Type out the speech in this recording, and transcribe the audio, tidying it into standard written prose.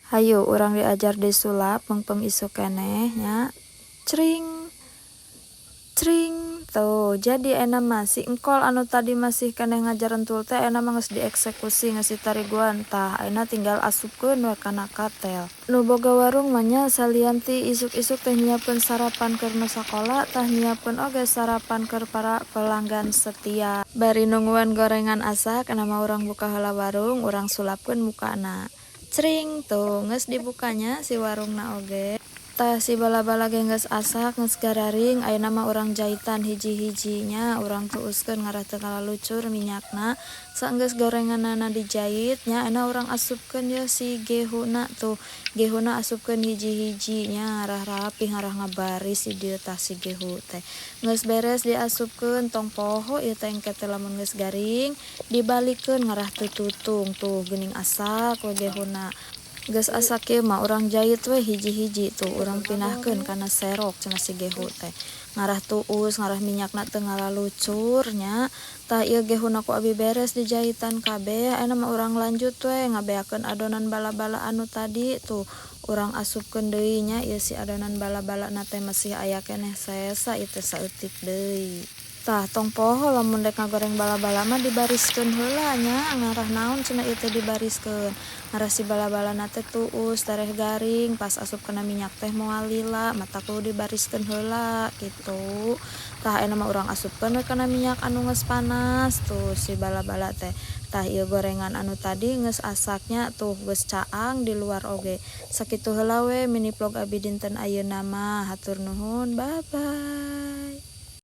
Hayu urang diajar deui sulap meungpeung isuk keneh nya. Cring, cring, tuh jadi ayeuna mah si engkol anu tadi masih keneh ngajarentul teh ayeuna mah geus dieksekusi, geus ditariguan. Tah, ayeuna tinggal asupkeun we kana katel. Nu boga warung mah nya salian ti isuk-isuk teh nyiapkeun sarapan keur nu sakola, tah nyiapkeun oge sarapan keur para pelanggan setia. Bari nungguan gorengan asak, ayeuna mah urang buka heula warung, urang sulapkeun mukana. Cring, tuh geus dibukanya si warungna oge. Tah, si bala-bala ge geus asak, geus gararing, ayeuna mah urang jaitan hiji-hiji nya, urang tuuskeun ngarah teu ngalalucur minyakna. Saenggeus gorenganana dijait nya, ayeuna urang asupkeun yeuh si gehuna. Tuh, gehuna asupkeun hiji-hiji nya, ngarah rapih, ngarah ngabaris di dieu tah si gehu teh. Geus beres diasupkeun, tong poho ieu teh engke teh lamun geus garing dibalikeun ngarah teu tutung. Tuh, geuning asak we gehuna. Geus asak kieu mah urang jait we hiji-hiji. Tuh, urang pindahkeun kana serok cenah si gehu teh, ngarah tuus, ngarah minyakna teu ngalalucur nya. Tah, ieu gehuna ku abi beres dijaitan kabeh, ayeuna mah urang lanjut we ngabeakeun adonan bala-bala anu tadi. Tuh, urang asupkeun deui nya ieu si adonan bala-balana teh, masih aya keneh sesa ieu teh, saeutik deui. Tah, tong poho lamun rek ngagoreng bala-bala mah dibariskeun heula nya. Ngarah naon cenah ieu teh dibariskeun? Ngarah si bala-balana teh tuus, tereh garing, pas asup kana minyak teh moal lila, matak kudu dibariskeun heula kitu. Tah, ayeuna mah urang asupkeun we kana minyak anu geus panas tuh si bala-bala teh. Tah, ieu gorengan anu tadi geus asak nya, tuh geus caang di luar oge. Sakitu heula we mini vlog abi dinten ayeuna mah, hatur nuhun, bye bye.